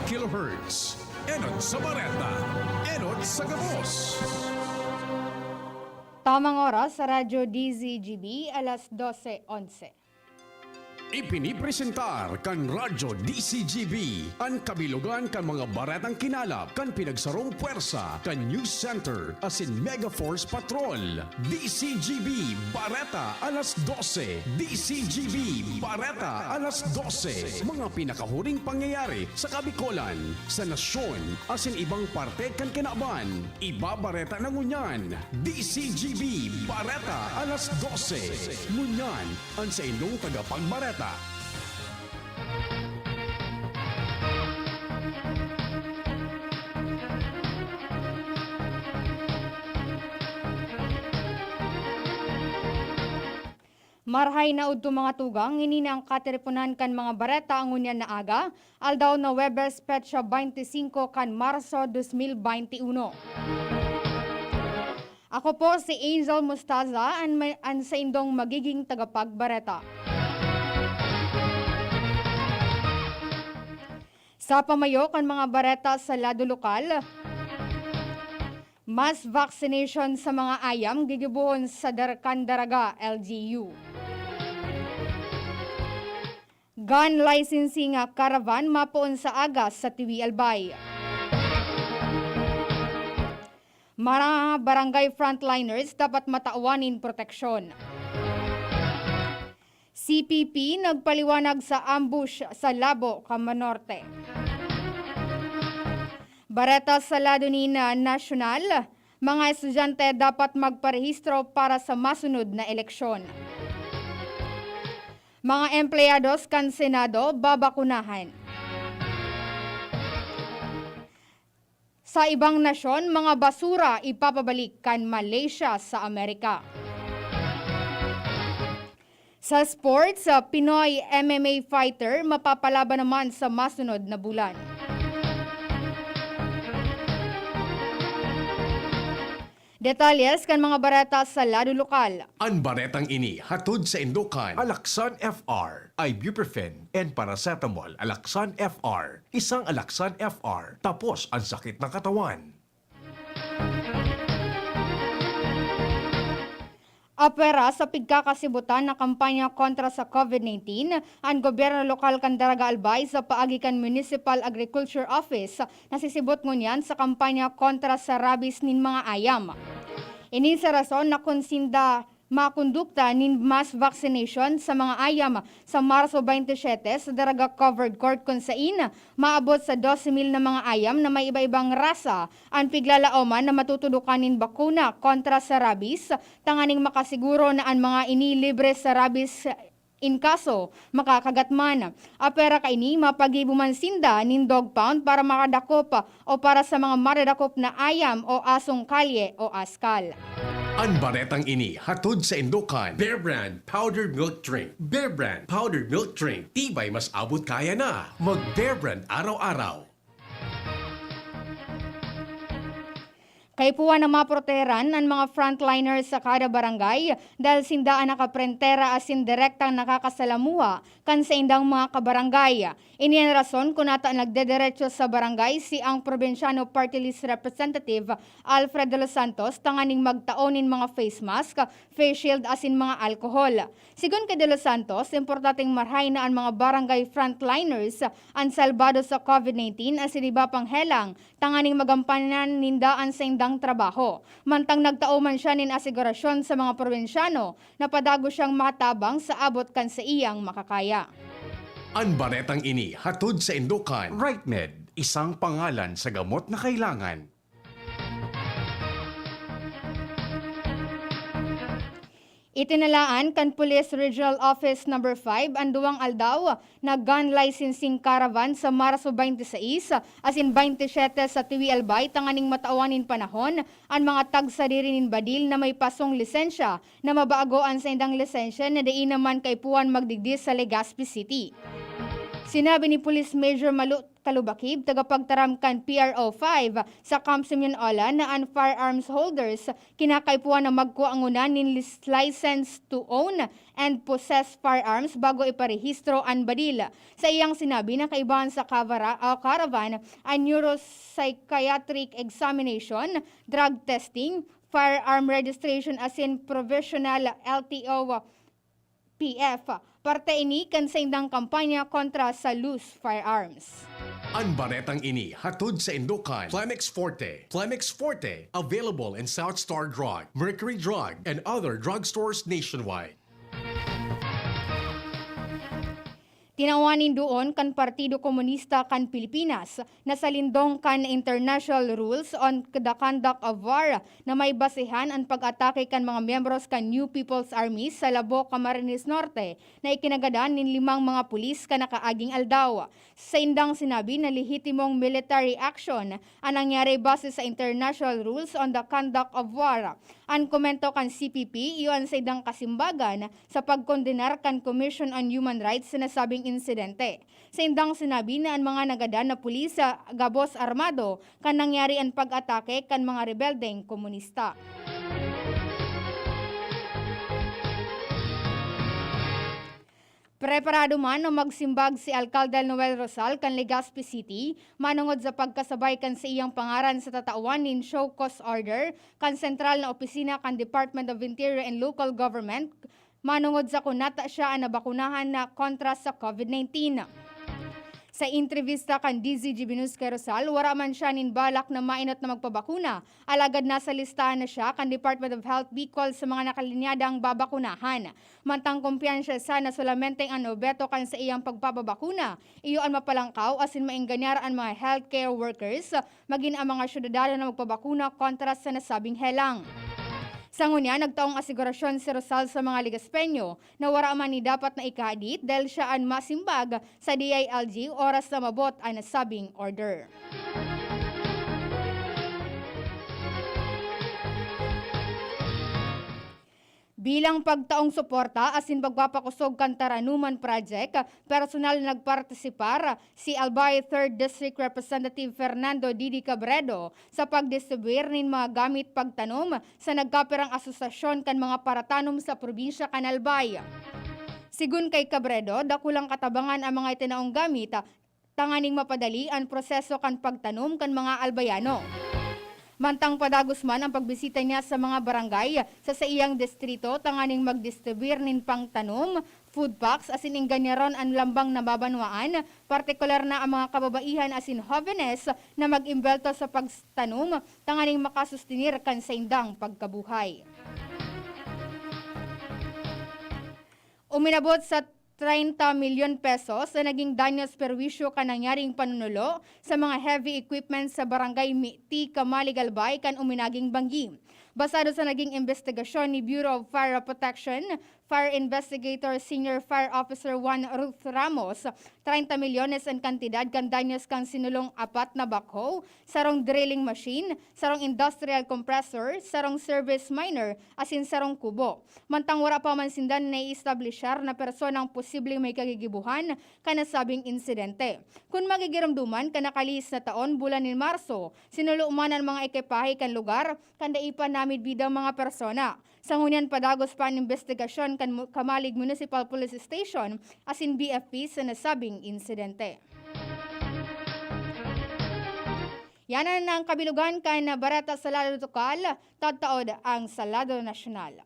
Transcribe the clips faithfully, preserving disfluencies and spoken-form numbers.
kilohertz. Enot sa bareta, enot sa gabos. Tamang oras sa Radyo D Z G B, alas dose onse. Ipinipresentar kan Radyo D Z G B an kabilogan kan mga baretang kinalap kan pinagsarong pwersa kan News Center asin Mega Force Patrol. D Z G B Bareta alas dose. D Z G B Bareta alas dose. Mga pinakahuring pangyayari sa Kabikolan, sa nasyon, asin ibang parte kan kinaban. Ibabareta na ngunyan. D Z G B Bareta alas dose. Ngunyan, an saindong tagapagbareta. Marhay na udto, mga tugang, ini na an katiriponan kan mga bareta ngunyan na aga, aldaw na Huwebes, petsa baynte singko kan Marso dos mil baynte uno. Ako po si Angel Mostaza, an, may, an saindong magiging tagapagbareta. Sa pamayo kan mga bareta sa lado lokal, mass vaccination sa mga ayam gigibohon sa Dar-, Candaraga, L G U. Gun licensing caravan mapoon sa aga sa Tiwi, Albay. Mga barangay frontliners dapat matawan nin proteksyon. C P P nagpaliwanag sa ambush sa Labo, Camanorte. Bareta sa lado nin, ah, nasyonal, mga estudyante dapat magparehistro para sa masunod na eleksyon. Mga empleyados kan Senado babakunahan. Sa ibang nasyon, mga basura ipapabalik kan Malaysia sa Amerika. Sa sports, ah, Pinoy M M A fighter mapapalaban naman sa masunod na bulan. Detalles kan mga bareta sa lado lokal. An baretang ini hatod saindo kan Alaxan F R, ibuprofen and paracetamol. Alaxan F R, isang Alaxan F R, tapos an sakit ng katawan. Apwera sa pigkakasibutan na kampanya kontra sa COVID nineteen, an gobyerno lokal kan Daraga Albay sa paagi kan Municipal Agriculture Office nasisibot ngunyan sa kampanya kontra sa rabies nin mga ayam. Ini sa rason na kun sinda makondukta nin mass vaccination sa mga ayam sa Marso baynte siyete sa Daraga Covered Court, kun sain maabot sa dose mil na mga ayam na may iba-ibang rasa an piglalaoman na matutudokan nin bakuna kontra sa rabies, tanganing makasiguro na an mga ini libre sa rabies in kaso makakagat man. Apwera kaini, mapagibo man sinda nin dog pound para makadakop o para sa mga madadakop na ayam o asong kalye o askal. An baretang ini hatod saindo kan Bear Brand Powdered Milk Drink. Bear Brand Powdered Milk Drink, tibay mas abot kaya na. Mag Bear Brand araw-araw. Kaipuhan na maproteheran an mga frontliners sa kada barangay dahil sinda an nakaprentera asin direktang nakakasalamuha kan saindang mga kabarangay. Ini an rason kun ata nagdederetso sa barangay si ang Probinsyano Party List Representative Alfred De Los Santos tanganing magtao nin mga face mask, face shield asin mga alkohol. Sigon ki De Los Santos, importanteng marhay na an mga barangay frontliners an salbado sa COVID nineteen asin iba pang helang tanganing magampanan ninda an saindang trabaho. Mantang nagtao man siya nin asigurasyon sa mga probinsyano na padagos siyang makatabang sa abot kan saiyang makakaya. An baretang ini hatod saindo kan Rightmed, isang pangalan sa gamot na kailangan. Itinalaan kan Police Regional Office Number five an duwang aldaw na gun licensing caravan sa Marso baynte sais asin baynte siyete sa Tiwi, Albay tanganing matawan nin panahon an mga tagsadiri nin badil na may pasong lisensya na mabago an saindang lisensya na dai naman kaipuhan magdigdi sa Legazpi City. Sinabi ni Police Major Malu Kalubakib, tagapagtaram kan P R O five sa Camp Simeon Olan, na an firearms holders kinakaipuhan na magkua ngunyan nin lis-, license to own and possess firearms bago iparehistro an badil. Sa iyang sinabi na kaibahan sa kavara-, o caravan an neuropsychiatric examination, drug testing, firearm registration asin provisional L T O P F. Parte ini kan saindang kampanya kontra sa loose firearms. An baretang ini hatod saindo kan Plemex Forte. Plemex Forte, available in South Star Drug, Mercury Drug, and other drugstores nationwide. Tinawan nin duon kan Partido Komunista kan Pilipinas na sa lindong kan international rules on the conduct of war na may basehan an pag-atake kan mga miyembros kan New People's Army sa Labo, Camarines Norte, na ikinagadan nin limang mga pulis kan nakaaging aldaw. Saindang sinabi na lehitimong military action an nangyari base sa international rules on the conduct of war. An komento kan C P P iyo an saindang kasimbagan sa pagkondenar kan Commission on Human Rights sa nasabing insidente. Saindang sinabi na an mga nagadan na pulis, ah, gabos armado kan nangyari an pag-atake kan mga rebeldeng komunista. Preparado man na magsimbag si Alcalde Noel Rosal kan Legazpi City manongod sa pagkasabay kan saiyang pangaran sa tatawan nin show cause order kan sentral na opisina kan Department of Interior and Local Government manongod sa kun nata siya an nabakunahan na kontra sa COVID nineteen. Sa entrevista kan D Z G B News kay Rosal, wara man siya nin balak na mainot na magpabakuna, alagad nasa listahan na siya kan Department of Health Bicol sa mga nakalinyadang babakunahan. Mantang kumpiyansa siya na solamenteng an obheto kan saiyang pagpapabakuna, iyo an mapalangkaw asin maenganyar an mga healthcare workers, magin ang mga syudadano na magpabakuna kontra sa nasabing helang. Sa ngunyan, nagtaong asigurasyon si Rosal sa mga Legazpeño na wara man ni dapat na ikahadit dahil siya an masimbag sa D I L G oras na mabot an nasabing order. Bilang pagtaong suporta asin pagpapakosog kan Taranuman Project, personal na nagpartisipar si Albay Third District Representative Fernando Didi Cabredo sa pagdistribuir nin mga gamit pagtanom sa nagkapirang asosasyon kan mga paratanom sa probinsya kan Albay. Sigon kay Cabredo, dakulang katabangan ang mga itinaong gamit tanganing mapadali an proseso kan pagtanom kan mga Albayano. Mantang padagos man ang pagbisita niya sa mga barangay sa saiyang distrito tanganing magdistribuir nin pangtanom, food packs asin ingganyaron an lambang nababanwaan, partikular na ang mga kababaihan asin hovenes na mag-imbelto sa pagtanom tanganing makasustenir kan saindang pagkabuhay. Uminabot sa treinta milyon pesos na naging danyos perwisyo kan nangyaring panunulo sa mga heavy equipment sa Barangay Miti, Camalig, Albay kan uminaging banggi. Basado sa naging imbestigasyon ni Bureau of Fire Protection, Fire Investigator Senior Fire Officer Juan Ruth Ramos, treinta milyones an kantidad kan danyos kan sinulong apat na backhoe, sarong drilling machine, sarong industrial compressor, sarong service miner, asin sarong kubo. Mantang wara pa man sinda naiestablishar na personang posibleng may kagigibohan kan nasabing insidente. Kun magigiromdoman, kan nakalihis na taon, bulan nin Marso, sinulo man an mga ekipahe kan lugar kan dai pa namidbidang mga persona. Sa ngunyan, padagos pa an imbestigasyon kan Mu-, Camalig Municipal Police Station asin B F P sa nasabing insidente. Yan ang kabilugan kan bareta sa lado lokal, tataod ang sa lado nasyonal.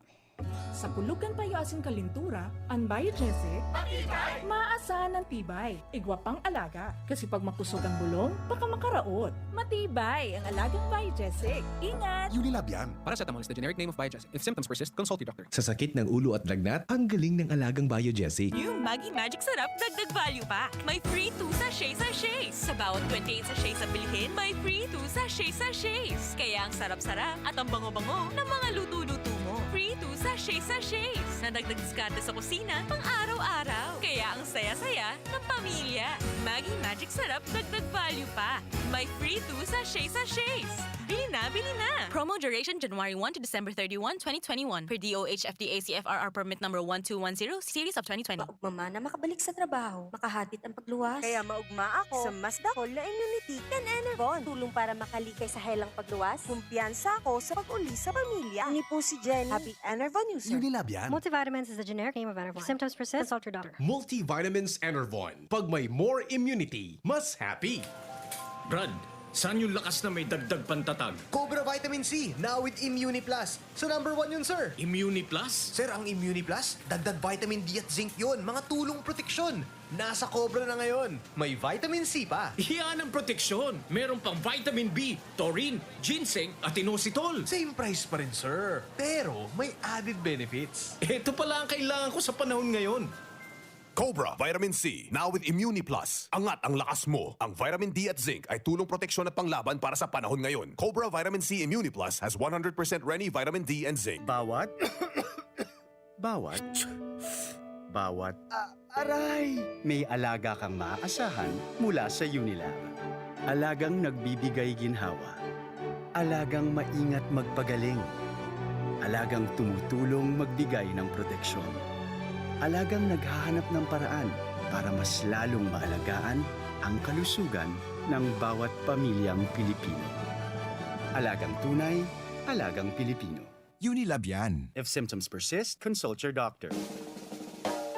Sa pulugan payo asin kalintura, an Biogesic, matibay! Maasa ng tibay. Igwa pang alaga. Kasi pag makusog ang bulong, baka makaraot. Matibay ang alagang Biogesic. Ingat! Unilab yan. Paracetamol is the generic name of Biogesic. If symptoms persist, consult your doctor. Sa sakit ng ulo at lagnat, ang galing ng alagang Biogesic. New Maggi Magic Sarap Dagdag Value Pack. May free two sachet sachets. Sa bawat twenty-eight sachets na bilhin, may free two sachet sachets. Kaya ang sarap-sarap at ang bango-bango ng mga luto-luto mo. Free two sachet-sachets. Nadagdag diskarte sa kusina, pang araw-araw. Kaya ang saya-saya ng pamilya. Maggi Magic Sarap, dagdag value pa. May free two sachet-sachets. Bili na, bili na! Promo duration January one to December thirty-one, twenty twenty-one, per D O H F D A C F R R permit number one two one zero, series of twenty twenty. Maugma man na makabalik sa trabaho, makahatid ang pagluwas. Kaya maugma ako sa mas dakol na immunity kan Enervon. Tulong para makalikay sa helang pagluwas. Kumpiyansa ako sa pag-uli sa pamilya. Ini po si Jenny, happy Enervon user. Unilab yan. Multivitamins is the generic name of Enervon. If symptoms persist, consult your doctor. Multivitamins Enervon. Pag may more immunity, mas happy. Brad, saan yung lakas na may dagdag pantatag? Cobra Vitamin C, now with Immuni Plus. Sa number one yun, sir. Immuni Plus? Sir, ang Immuni Plus, dagdag vitamin D at zinc yun. Mga tulong proteksyon. Nasa Cobra na ngayon. May vitamin C pa. Yan ang proteksyon. Meron pang vitamin B, taurine, ginseng, at inositol. Same price pa rin, sir. Pero may added benefits. Ito pala ang kailangan ko sa panahon ngayon. Cobra Vitamin C, now with Immuni Plus. Angat ang lakas mo. Ang vitamin D at zinc ay tulong proteksyon at panglaban para sa panahon ngayon. Cobra Vitamin C Immuni Plus has one hundred percent Reni vitamin D and zinc. Bawat, bawat, bawat. Ah, aray! May alaga kang maaasahan mula sa Unilab. Alagang nagbibigay ginhawa. Alagang maingat magpagaling. Alagang tumutulong magbigay ng proteksyon. Alagang naghahanap ng paraan para mas lalong maalagaan ang kalusugan ng bawat pamilyang Pilipino. Alagang tunay, alagang Pilipino. Unilab yan. If symptoms persist, consult your doctor.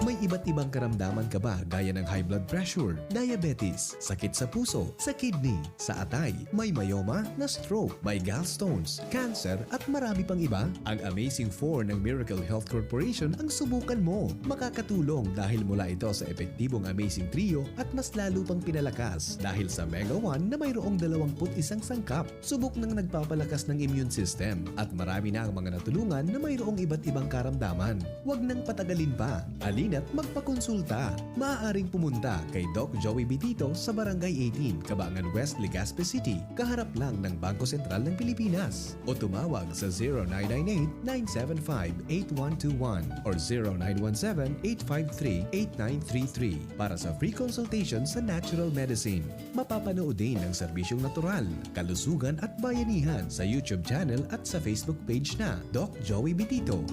May iba't ibang karamdaman ka ba, gaya ng high blood pressure, diabetes, sakit sa puso, sa kidney, sa atay, may myoma, na-stroke, may gallstones, cancer, at marami pang iba? Ang Amazing four ng Miracle Health Corporation ang subukan mo. Makakatulong dahil mula ito sa epektibong Amazing Trio at mas lalo pang pinalakas dahil sa Mega one na mayroong dalawampu't isang sangkap. Subok nang nagpapalakas ng immune system at marami na ang mga natulungan na mayroong iba't ibang karamdaman. Huwag nang patagalin pa. Halina't magpakonsulta. Maaaring pumunta kay Doc Joey Bitito sa Barangay eighteen, Cabangan West, Legazpi City, kaharap lang ng Bangko Sentral ng Pilipinas. O tumawag sa zero nine nine eight, nine seven five, eight one two one or zero nine one seven, eight five three, eight nine three three para sa free consultation sa natural medicine. Mapapanood din ang serbisyong natural, kalusugan at bayanihan sa YouTube channel at sa Facebook page na Doc Joey Bitito.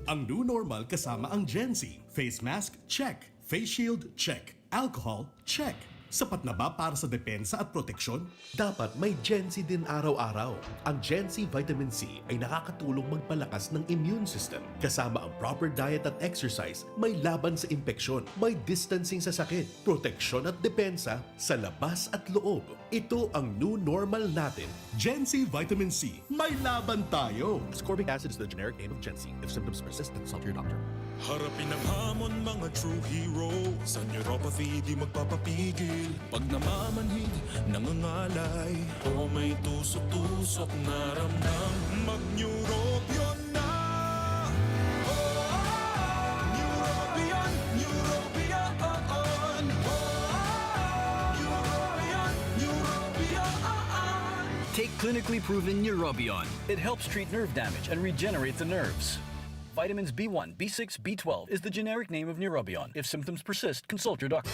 Ang new normal kasama ang Gen Z. Face mask, check. Face shield, check. Alcohol, check. Sapat na ba para sa depensa at proteksyon? Dapat may Gen Z din araw-araw. Ang Gen Z Vitamin C ay nakakatulong magpalakas ng immune system. Kasama ang proper diet at exercise, may laban sa impeksyon, may distancing sa sakit, proteksyon at depensa sa labas at loob. Ito ang new normal natin. Gen Z Vitamin C, may laban tayo! Ascorbic acid is the generic name of Gen Z. If symptoms persist, consult your doctor. Harapin ang hamon, mga true hero. Sa neuropathy, di magpapapigil. Pag namamanhid, nangangalay, o may tusok-tusok na ramdam, mag-Neurobion na! Oh, Neurobion, Neurobion, oh, oh. Oh, Neurobion, Neurobion, oh, oh. Take clinically proven Neurobion. It helps treat nerve damage and regenerate the nerves. Vitamins B one, B six, B twelve is the generic name of Neurobion. If symptoms persist, consult your doctor.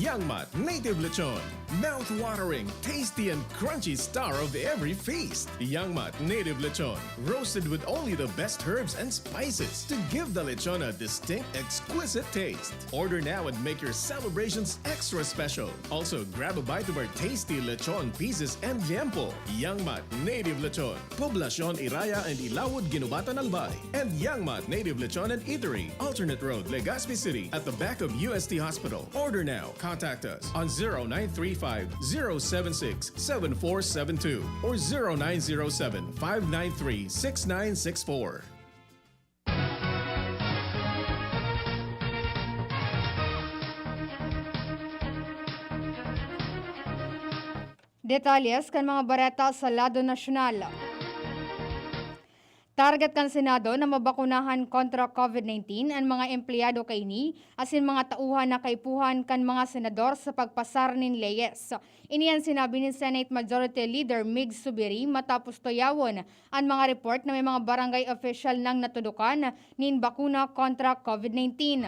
Yangmat Native Lechon. Mouth-watering, tasty, and crunchy star of every feast. Yangmat Native Lechon, roasted with only the best herbs and spices to give the lechon a distinct, exquisite taste. Order now and make your celebrations extra special. Also, grab a bite of our tasty lechon pieces and liempo. Yangmat Native Lechon, Poblacion Iraya and Ilawod, Guinobatan, Albay. And Yangmat Native Lechon and Eatery, Alternate Road, Legazpi City, at the back of U S T Hospital. Order now. Contact us on zero nine three five, zero seven six, seven four seven two or zero nine zero seven, five nine three, six nine six four. Detalles kan mga bareta sa lado nasyonal. Target kan Senado na mabakunahan kontra COVID nineteen an mga empleyado kaini asin mga tauhan na kaipuhan kan mga senador sa pagpasar nin leyes. Ini an sinabi ni Senate Majority Leader Mig Zubiri matapos tuyawon an mga report na may mga barangay opisyal nang natudukan nin bakuna kontra COVID nineteen.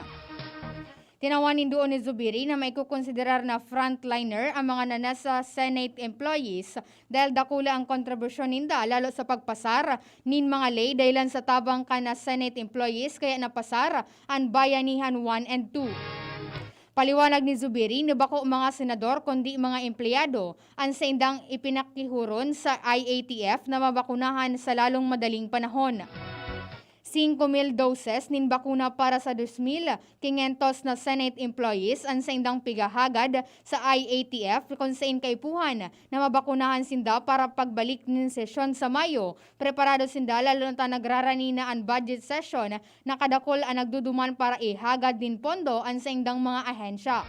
Tinawan nin duon ni Zubiri na maikokonsiderar na frontliner ang mga nanasa Senate employees dahil dakula ang kontribusyon ninda lalo sa pagpasar nin mga ley dahilan sa tabang kan na Senate employees kaya napasar an Bayanihan one and two. Paliwanag ni Zubiri na bako mga senador kundi mga empleyado an saindang ipinakihuron sa I A T F na mabakunahan sa lalong madaling panahon. Singko mil doses nin bakuna para sa dos mil quinientos na Senate employees an saindang pigahagad sa I A T F kun sain kaipuhan na mabakunahan sinda para pagbalik nin sesyon sa Mayo. Preparado sinda lalo na ta nagrarani na an budget session na kadakul an nagduduman para ihagad nin pondo an saindang mga ahensya.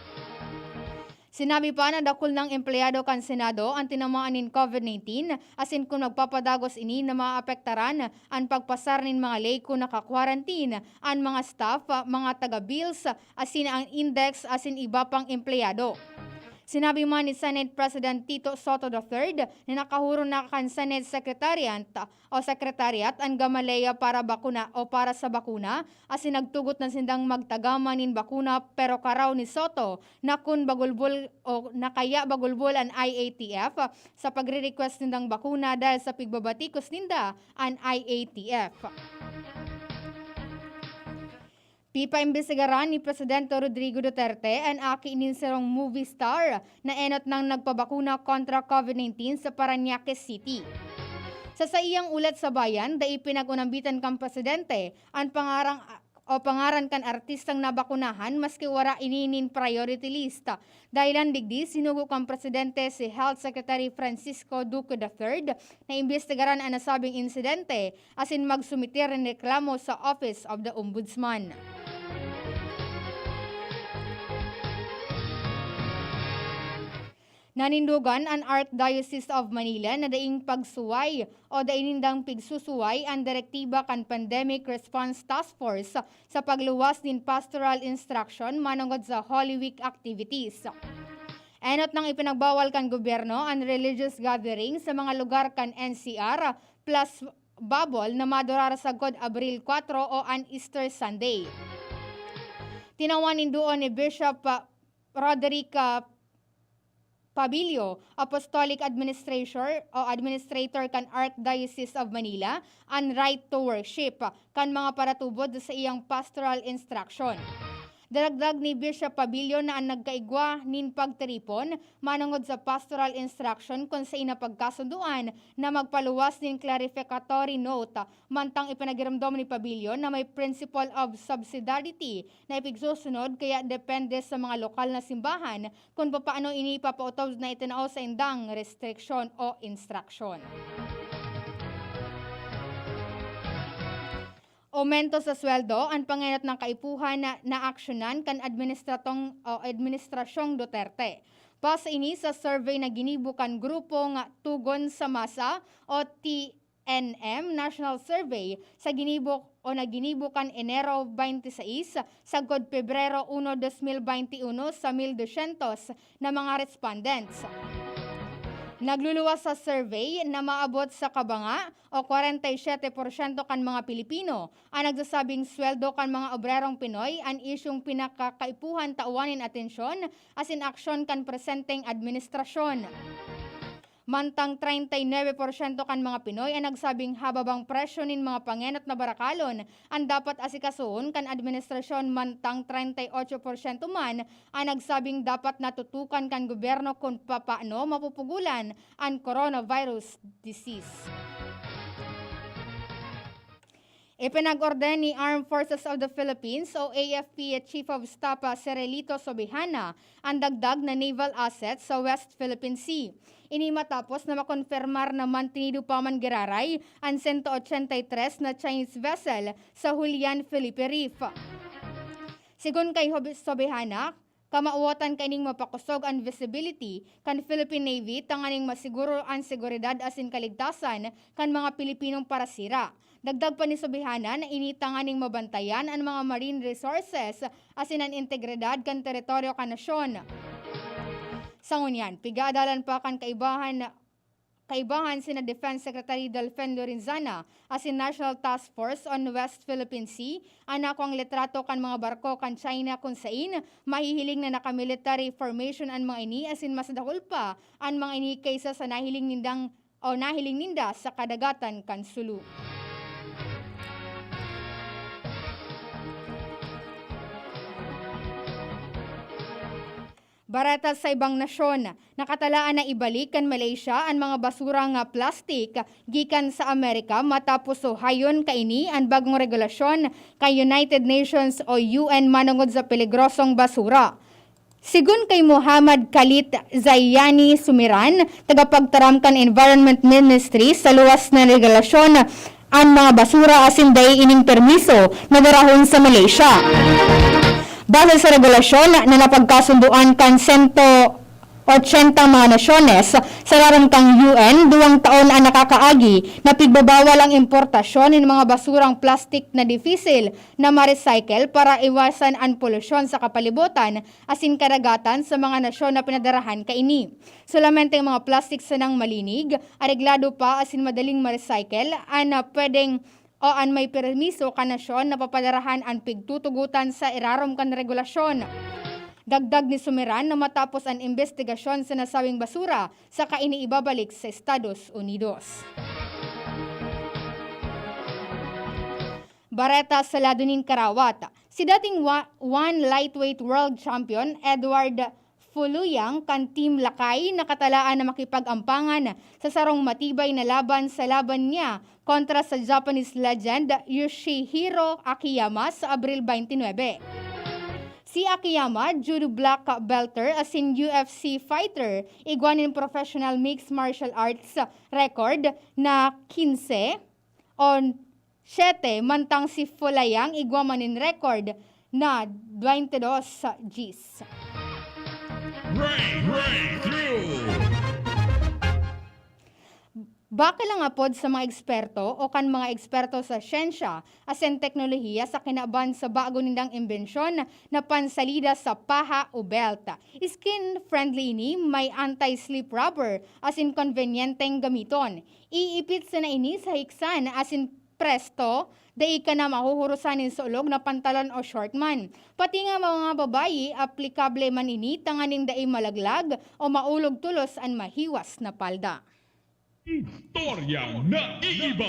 Sinabi pa na dakul nang empleyado kan Senado an tinamaan nin COVID nineteen, asin kun magpapadagos ini na maapektaran an pagpasar nin mga ley kun naka-quarantine an mga staff, mga taga-bills, asin ang index asin iba pang empleyado. Sinabi man ni Senate President Tito Soto the third na nakahuron na kan Senate Secretariat o Secretariat an gamaleya para bakuna o para sa bakuna, asin nagtugot na sindang magtagama nin bakuna, pero karaw ni Soto na kun bagulbol o na kaya bagulbol an I A T F sa pagre-request nindang bakuna dahil sa pigbabatikos ninda an I A T F. Pipaimbestigaran ni Presidente Rodrigo Duterte an aki nin sarong movie star na enot nang nagpabakuna kontra COVID nineteen sa Parañaque City. Sa saiyang ulat sa bayan, dai pinag-unambitan kan presidente an pangarang o pangaran kan artistang nabakunahan maski wara ini nin priority list. Dahilan digdi, sinugo kan presidente si Health Secretary Francisco Duque the third na imbestigaran an nasabing insidente asin magsumiter nin reklamo sa Office of the Ombudsman. Nanindogan an Archdiocese of Manila na daing pagsuway o dai nindang pigsusuway an direktiba kan Pandemic Response Task Force sa pagluwas nin pastoral instruction manongod sa Holy Week activities. Enot nang ipinagbawal kan gobyerno an religious gathering sa mga lugar kan N C R plus bubble na madurar sagkod Abril kwatro o an Easter Sunday. Tinawan nin duon ni Bishop, ah, Roderick, ah, Pabilio, Apostolic Administrator o Administrator kan Archdiocese of Manila, an right to worship kan mga paratubod sa iyang pastoral instruction. Daragdag ni Bishop Pabilio na an nagkaigwa nin pagtiripon manongod sa pastoral instruction kun saen na pagkasundoan na magpaluwas nin clarificatory note, mantang ipinagiromdom ni Pabilio na may principle of subsidiarity na ipigsusunod, kaya depende sa mga lokal na simbahan kun papaano ini ipapaotob na itinao saindang restriksyon o instruksyon. Omento sa sweldo an pangenot na kaipuhan na naaksyonan kan administratong o Administrasyong Duterte. Base ini sa survey na ginibo kan grupo nga Tugon sa Masa o T N M National Survey sa ginibo o na ginibo kan Enero twenty-six sagkod Pebrero uno, dos mil twenty-one sa mil dosyentos na mga respondents. Nagluluwas sa survey na maabot sa kabanga o kwarenta y siyete porsyento kan mga Pilipino an nagsasabing sweldo kan mga obrerong Pinoy an isyung pinakakaipuhan tawan nin atensyon asin aksyon kan presenteng administrasyon. Mantang treinta y nueve porsyento kan mga Pinoy an nagsabing hababang presyo nin mga pangenot na barakalon an dapat asikasuhon kan administrasyon, mantang treinta y ocho porsyento man an nagsabing dapat natutukan kan gobyerno kun papano mapupugulan an coronavirus disease. Ipinag-orden ni Armed Forces of the Philippines o A F P Chief of Staff, ah, Cirelito Sobihana an dagdag na naval assets sa West Philippine Sea. Ini matapos na makonfirmar na mantinido pa man giraray an sento ochenta y tres na Chinese vessel sa Julian Felipe Reef. Sigon kay Hob-, Sobihana, kamawotan kaining mapakosog an visibility kan Philippine Navy tanganing masiguro an seguridad asin kaligtasan kan mga Pilipinong parasira. Dagdag pa ni Subihana na ini tanganing mabantayan an mga marine resources asin an integridad kan teritoryo kan nasyon. Sa ngunyan, pig-aadalan pa kan kaibahan, kaibahan sina Defense Secretary Delfin Lorenzana asin National Task Force on West Philippine Sea an nakuang litrato kan mga barko kan China, kun sain mahihiling na naka-military formation an mga ini asin mas dakul pa an mga ini kaysa sa nahiling nindang o nahiling ninda sa kadagatan kan Sulu. Bareta sa ibang nasyon, nakatalaan na ibalik kan Malaysia an mga basura nga plastik gikan sa Amerika matapos suhayon kaini an bagong regulasyon kan United Nations o U N manongod sa peligrosong basura. Sigon kay Muhammad Khalid Zayani Sumiran, tagapagtaram kan Environment Ministry, sa luwas na regulasyon, an mga basura asin dai ining permiso na darahon sa Malaysia. Base sa regulasyon na napagkasundoan kan sento ochenta mga nasyones, sa larom kan U N, duwang taon an nakakaagi na pigbabawal ang importasyon nin mga basurang plastik na dipisil na ma-recycle para iwasan an polusyon sa kapalibotan asin kadagatan sa mga nasyon na pinadarahan kaini. Solamente ang mga plastik sanang malinig, areglado pa asin madaling ma-recycle an, ah, pwedeng o an may permiso kan nasyon na papadarahan an pigtutugotan sa irarom kan regulasyon. Dagdag ni Sumiran na matapos an imbestigasyon sa nasabing basura, saka ini ibabalik sa Estados Unidos. Bareta sa lado nin karawat. Si dating wa-, one lightweight world champion Edward Fuluyang kan Team Lakay nakatalaan na makipag-ampangan sa sarong matibay na laban sa laban niya kontra sa Japanese legend Yoshihiro Akiyama sa Abril twenty-nine. Si Akiyama, judo black belter asin U F C fighter, igwa nin professional mixed martial arts record na quince o siyete, mantang si Fuluyang igwa man nin record na twenty dos sa Gs. Breakthrough! Baka lang apod sa mga eksperto o kan mga eksperto sa siyensya asin teknolohiya sa kinaban sa bago nindang imbensyon na pansalida sa paha o belt. Skin-friendly ini, may anti-slip rubber asin konbenyenteng gamiton. Iipit sana ini sa hiksan asin presto, dai ka na mahuhurusan nin sulog na pantalon o short man. Pati nga mga babayi, aplikable man ini tanganing dai malaglag o maulog tolos an mahiwas na palda. Istoryang naiiba.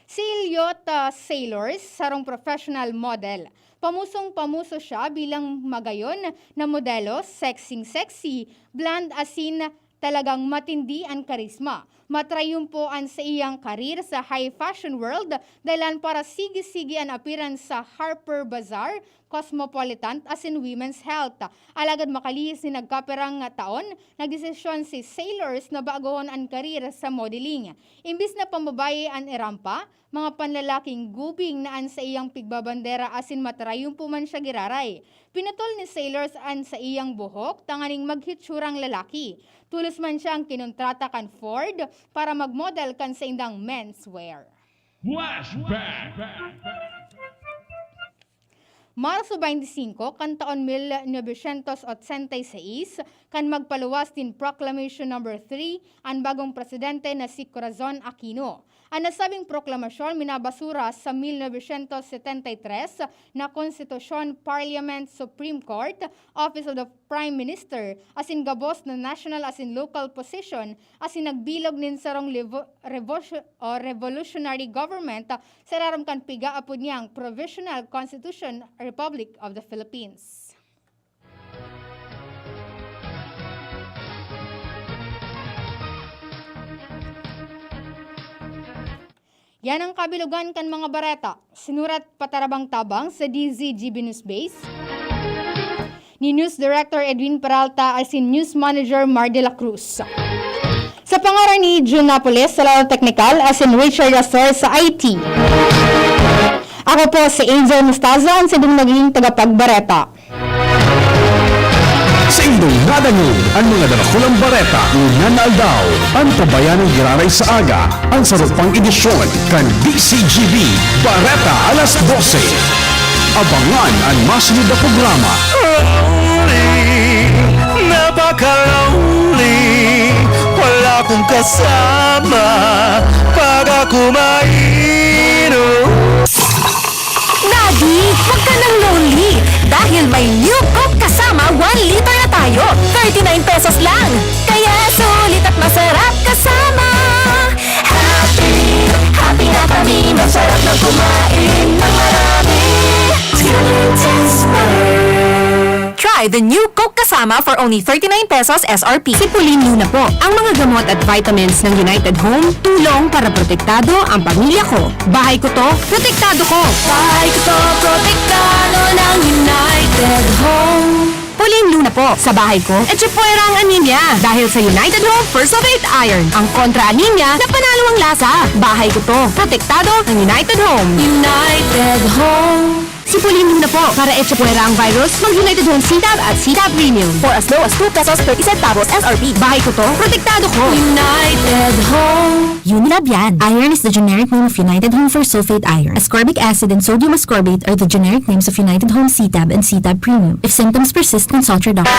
Si Eliot, ah, Sailors, sarong professional model. Pamusong-pamuso siya bilang magayon na modelo, sexing-sexy, blonde asin talagang matindi an karisma. Matrayumpo an saiyang karir sa high fashion world, dahilan para sige-sige an appearance sa Harper Bazaar, Cosmopolitan asin Women's Health. Alagad makalihis nin nagkapirang taon, nagdesisyon si Sailors na bagohon an karir sa modeling. Imbis na pambabayi an irampa, mga panlalaking gubing na an saiyang pigbabandera asin matrayumpo man siya giraray. Pinutol ni Sailors an saiyang buhok tanganing maghitsurang lalaki. Tolos man siyang kinontrata kan Ford para magmodel kan saindang menswear. Flashback! Marso twenty-five kan taon mil novecientos ochenta y seis, kan magpaluwas nin Proclamation Number Three an bagong presidente na si Corazon Aquino. An nasabing proklamasyon minabasura sa mil novecientos setenta y tres na Konstitusyon, Parliament, Supreme Court, Office of the Prime Minister, asin gabos na national asin local position, asin nagbilog nin sarong levo-, revo-, o revolutionary government sa irarom kan piga-apod niyang Provisional Constitution, Republic of the Philippines. Yan ang kabilugan kan mga bareta. Sinurat patarabang-tabang sa D Z G B News Base ni News Director Edwin Peralta asin News Manager Mar de la Cruz. Sa pangaran ni Jun Napoles sa Laro Teknikal asin Richard Astor sa I T. Ako po si Angel Mostaza, ang sindong naging tagapagbareta. Sa indong nadangog an mga darakulang bareta ngunyan na aldaw, an Kabayaning Giraray sa Aga, an sarong pang edisyon kan D C G B, Bareta alas dose. Abangan an masunod na programa. Lonely, napaka-lonely, wala akong kasama pag ako mainom. Daddy, huwag ka nang lonely dahil may New Coke Kasama one liter na tayo. Thirty-nine pesos lang. Kaya sulit at masarap kasama. Happy, happy na kami. Masarap na kumain ng marami. Try the New Coke Kasama for only thirty-nine pesos S R P. Sipulin Luna po. Ang mga gamot at vitamins ng United Home, tulong para protektado ang pamilya ko. Bahay ko to, protektado ko. Bahay ko to, protektado ng United Home. Pulin Luna po. Sa bahay ko, etchepuera ang anemia. Dahil sa United Home First of Eight Iron, ang kontra anemia na panalo ang lasa. Bahay ko to, protektado ng United Home. United Home. Sipulin Luna po. Para etchepuera ang virus, mag United Home C-Tab at C-Tab Premium. For as low as two pesos thirty centavos S R P. Bahay ko to, protektado ko. United Home. Unilab yan. Iron is the generic name of United Home First Sulfate Iron. Ascorbic acid and sodium ascorbate are the generic names of United Home C-Tab and C-Tab Premium. If symptoms persist, consult your doctor.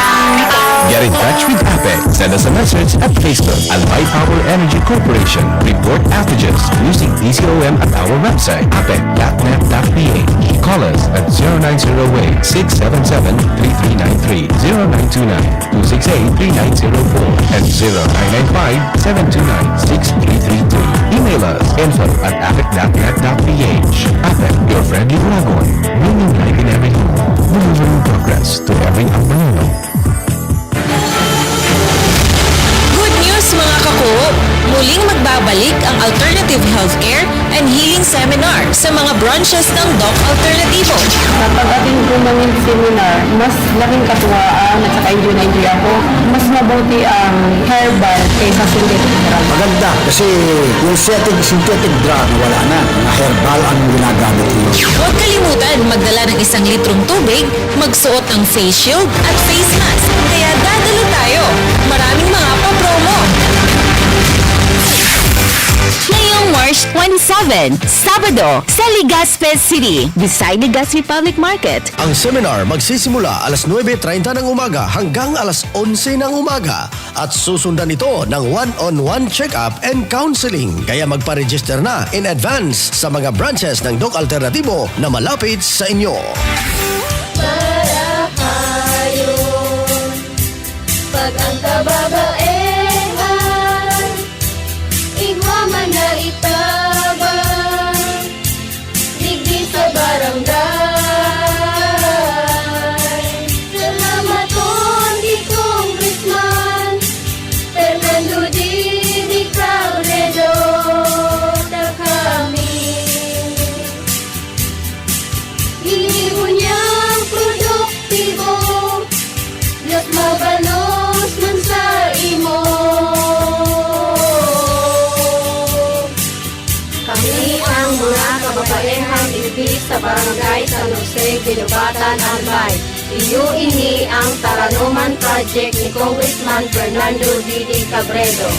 Get in touch with APEC. Send us a message at Facebook. Albay Power Energy Corporation. Report outages using P C O M at our website, apec dot net dot P H. Call us at zero nine zero eight, six seven seven, three three nine three, zero nine two nine, two six eight, three nine zero four, and zero nine nine five, seven two nine, six three three two. Email us, info at apec dot net dot P H. APEC, your friendly dragon. Bringing light in every home. Delivering progress to every Ambayano. Good news, mga kakuo! Muling magbabalik ang Alternative Healthcare and Healing Seminar sa mga branches ng Doc Alternativo. Sa pag-attend ko ng seminar, mas laking katuwaan at saka enjoy na enjoy ako. Mas mabuti ang herbal kaysa synthetic drug. Maganda kasi yung synthetic, synthetic drug, wala na. Mga herbal ang ginagamit nila. Huwag kalimutan magdala ng isang litrong tubig, magsuot ng face shield at face mask. Kaya dadalo tayo. Maraming mga pa-promo. Ngayong March twenty-seven, Sabado, sa Legazpi City, beside Legazpi Public Market. Ang seminar magsisimula alas nuebe treinta ng umaga hanggang alas onse ng umaga at susundan ito ng one-on-one check-up and counseling. Kaya magpa-register na in advance sa mga branches ng Doc Alternativo na malapit sa inyo. Pag ang kababaehan, igwa man na itabang, digdi sa barangay. Salamaton ki Congressman Fernando Didi Cabredo, ta kami. Ginibo niyang produktibo, mas mabalos man sa imo. Kami ang mga kababaehang digdi sa Barangay San Jose, Guinobatan, Albay. Iyo ini ang Taranoman Project ni Congressman Fernando Didi Cabredo.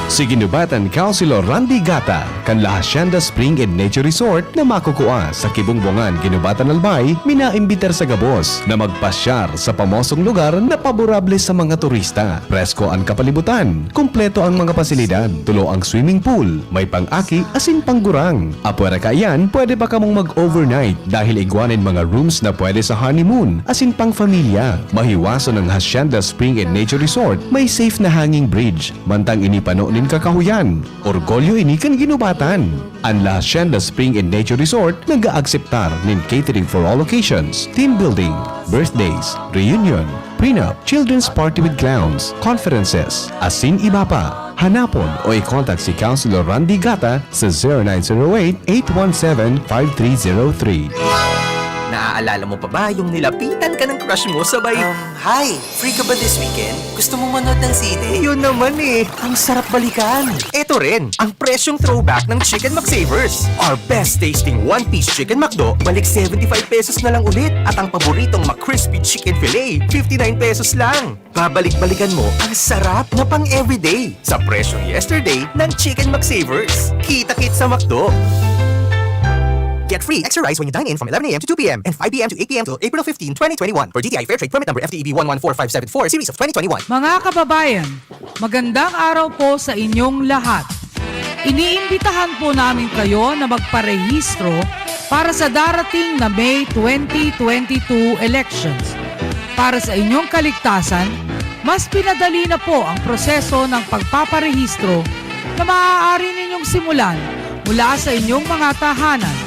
Si Guinobatan Councilor Randy Gata, kan La Hacienda Spring and Nature Resort na makukua sa Kibungbungan, Guinobatan, Albay, minaimbitar sa gabos na magpasyar sa pamosong lugar na paborable sa mga turista. Presko an kapalibutan, kumpleto ang mga pasilidad, tulo ang swimming pool, may pang-aki asin panggurang. Apwera kaiyan, pwede pa kamong mag-overnight dahil igwa nin mga rooms na pwede sa honeymoon asin pang-familia. Mahiwason ang Hacienda Spring and Nature Resort, may safe na hanging bridge, mantang ini pano nin kakahoyan. Orgulyo ini kan Guinobatan. An La Hacienda Spring and Nature Resort nag-aakseptar nin catering for all occasions, team building, birthdays, reunion, prenup, children's party with clowns, conferences, asin iba pa. Hanapon o i-contact si Councilor Randy Gata sa zero nine zero eight, eight one seven, five three zero three. Naaalala mo pa ba yung nilapitan ka ng crush mo sabay, Um, hi! Free ka ba this weekend? Gusto mo manood ng sine? Yun naman eh, ang sarap balikan. Eto rin, ang presyong throwback ng Chicken McSavers. Our best tasting one-piece Chicken McDo, balik seventy-five pesos na lang ulit. At ang paboritong McCrispy Chicken Fillet, fifty-nine pesos lang. Babalik-balikan mo ang sarap na pang-everyday sa presyong yesterday ng Chicken McSavers. Kita-kit sa McDo! Get free extra rice when you dine in from eleven a.m. to two p.m. and five p.m. to eight p.m. till April fifteen, twenty twenty-one. For D T I Fair Trade Permit Number F T E B one one four five seven four, Series of twenty twenty-one. Mga kababayan, magandang araw po sa inyong lahat. Iniimbitahan po namin kayo na magparehistro para sa darating na May twenty twenty-two elections. Para sa inyong kaligtasan, mas pinadali na po ang proseso ng pagpaparehistro na maaari ninyong simulan mula sa inyong mga tahanan.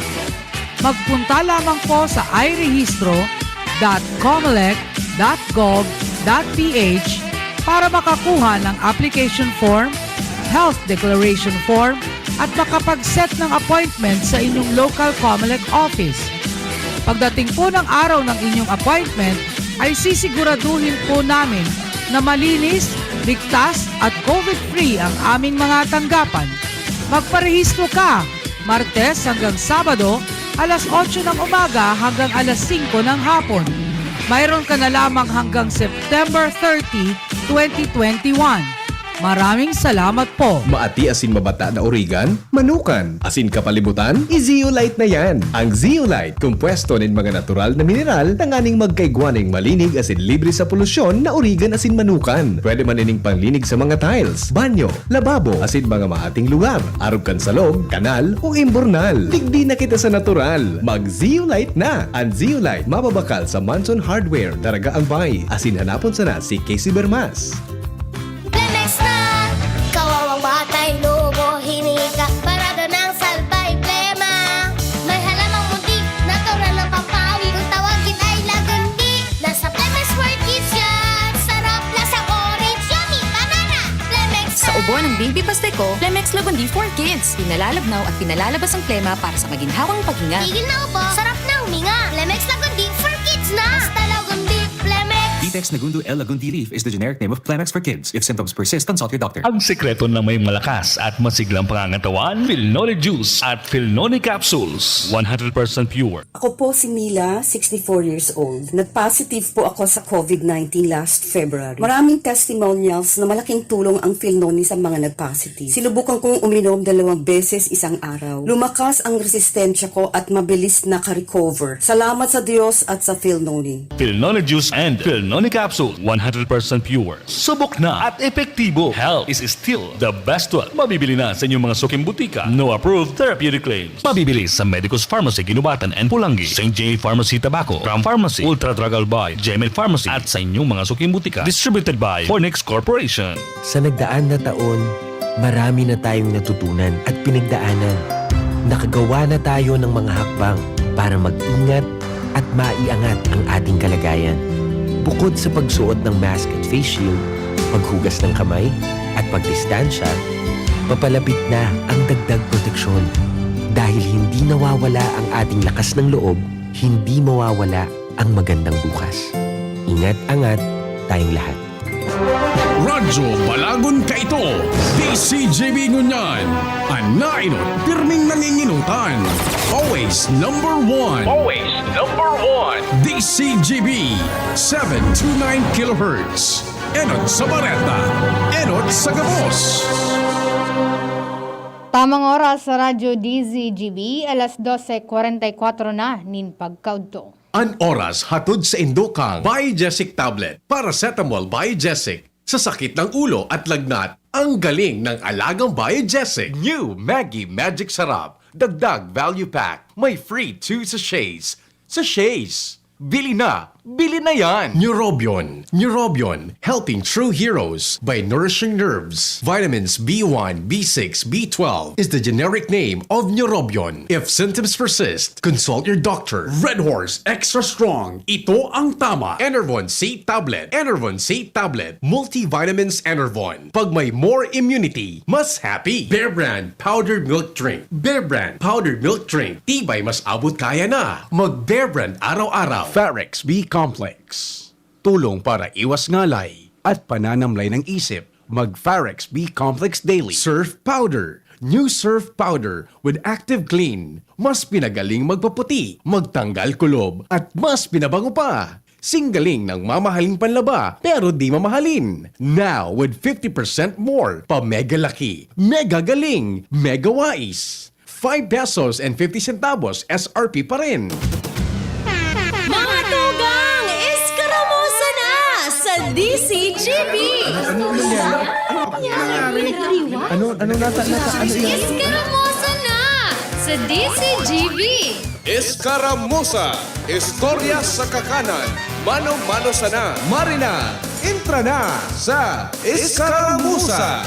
Magpunta lamang po sa irehistro dot comelec dot gov dot ph para makakuha ng application form, health declaration form, at makapag-set ng appointment sa inyong local Comelec office. Pagdating po ng araw ng inyong appointment, ay sisiguraduhin po namin na malinis, ligtas at covid-free ang aming mga tanggapan. Magparehistro ka, Martes hanggang Sabado, alas otso ng umaga hanggang alas singko ng hapon. Mayroon ka na lamang hanggang September thirty, twenty twenty-one. Maraming salamat po. Maati asin mabata na origan, manukan, asin kapalibutan, i-zeolite na yan. Ang zeolite, kompuesto nin mga natural na mineral tanganing magkaigwa nin malinig asin libre sa polusyon na origan asin manukan. Pwede man ining panlinig sa mga tiles, banyo, lababo, asin mga maating lugar, arog kan salog, kanal, o imburnal. Digdi na kita sa natural. Mag-zeolite na! Ang zeolite mababakal sa Manson Hardware, Daraga Albay. Asin hanapon sana si Casey Bermas. Plemex na! Kawawang batay, lumo, hinika, parada ng salbay, plema. May halamang muntik, natural na pampawid. Kung tawagin ay lagundi, nasa Plemex World Kids yan. Sarap, lasang orange, yummy, banana. Plemex Sa na! ubo ng Bimbi Pasteco, Plemex Lagundi for Kids. Pinalalabnaw at pinalalabas ang plema para sa maginhawang paghinga. Tigil na ubo, sarap na huminga. Plemex Lagundi for Kids na! Basta Lagundi, Plemex! Vitex Nagundo L Lagundi Leaf is the generic name of Plemex for Kids. If symptoms persist, consult your doctor. Ang sekreto ng may malakas at masiglang pangangatawan, Filnoni Juice at Filnoni Capsules. One hundred percent pure. Ako po si Mila, sixty-four years old. Nag-positive po ako sa covid nineteen last February. Maraming testimonials na malaking tulong ang Filnoni sa mga nag-positive. Sinubukan kong uminom dalawang beses isang araw. Lumakas ang resistensya ko at mabilis naka-recover. Salamat sa Diyos at sa Filnoni. Filnoni Juice and Filnoni Capsule, one hundred percent pure. Subok na at epektibo. Health is still the best wealth. Mabibili na sa inyong mga suking butika. No approved therapeutic claims. Mabibili sa Medicus Pharmacy, Guinobatan and Polangui, Saint J Pharmacy, Tabaco, Ram Pharmacy, Ultra Drug Albay, Gemed Pharmacy, at sa inyong mga suking butika. Distributed by Fornix Corporation. Sa nagdaan na taon, marami na tayong natutunan at pinagdaanan. Nakagawa na tayo ng mga hakbang para mag-ingat at maiangat ang ating kalagayan. Bukod sa pagsuot ng mask at face shield, paghugas ng kamay, at pagdistansya, papalapit na ang dagdag proteksyon. Dahil hindi nawawala ang ating lakas ng loob, hindi mawawala ang magandang bukas. Ingat-angat tayong lahat. Radyo Balagon Kaito, D C G B Ngunyan, an nainot, pirming nanginginutan. Always number one. Always number one. D C G B, seven two nine kilohertz. Enot sa bareta, enot sa gabos. Tamang oras sa Radyo D Z G B, alas dose kwarenta y kwatro na nin pagkaudto. An oras hatod saindo kan Biogesic Tablet, Paracetamol Biogesic. Sa sakit ng ulo at lagnat, ang galing ng alagang Biogesic. New Maggi Magic Sarap, Dagdag Value Pack, may free two sachets. Sachets! Bili na! Bili na yan! Neurobion. Neurobion, helping true heroes by nourishing nerves. Vitamins B one, B six, B twelve is the generic name of Neurobion. If symptoms persist, consult your doctor. Red Horse Extra Strong. Ito ang tama. Enervon C Tablet. Enervon C Tablet. Multivitamins Enervon. Pag may more immunity, mas happy. Bear Brand Powdered Milk Drink. Bear Brand Powdered Milk Drink. Tibay mas abot kaya na. Mag Bear Brand araw-araw. Farex B Complex. Tulong para iwas ngalay at pananamlay ng isip. Mag Farex B Complex Daily. Surf Powder. New Surf Powder with Active Clean. Mas pinagaling magpaputi, magtanggal kulob, at mas pinabango pa. Singgaling ng mamahaling panlaba, pero di mamahalin. Now with fifty percent more pa mega laki, mega galing, mega wais. Five pesos and fifty centavos S R P pa rin. Mga tugang, eskaramusa na sa D C G B! Ano, ano nangyari? Ano, ano nata, nata, ano yan? Eskaramusa na sa D C G B! Eskaramusa, istorya sa kakanan, mano-mano sana. Marina, entra na sa Eskaramusa.